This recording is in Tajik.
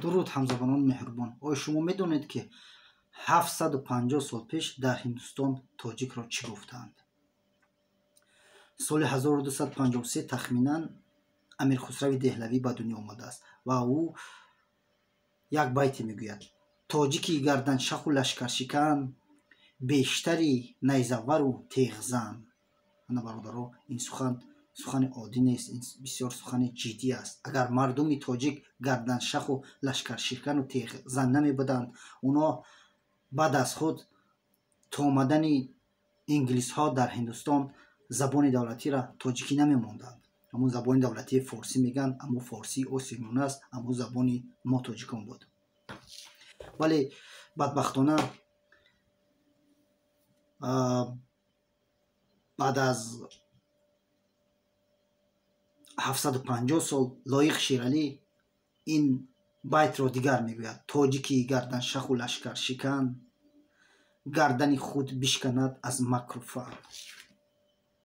Дуруд, ҳамзабонони меҳрубон! Оё шумо медонед, ки 750 сол пеш дар Ҳиндустон тоҷикро чӣ гуфтаанд? Соли 1253 тахминан Амирхусрави Деҳлавӣ ба дунё омадааст ва ӯ як байте мегӯяд: «Тоҷики гарданшаху лашкаршикан, бештари найзавару теғзан». Ана, бародаро, ин сухан сухани оддӣ нест, ин бисёр сухани ҷиддӣ аст. Агар мардуми тоҷик гарданшаху лашкаршикану теғзан намебуданд, онҳо баъд аз худ то омадани инглисҳо дар Ҳиндустон забони давлатиро тоҷикӣ намемонданд. Ҳамун забони давлатии форсӣ мегӯянд, аммо форсии Осиёи Миёна аст, аммо забони мо тоҷикон буд. Вале бадбахтона баъд аз 750 сол Лоиқ Шералӣ ин байтро дигар мегӯяд: «Тоҷики гарданшаху лашкаршикан, гардани худ бишканад аз макру фан».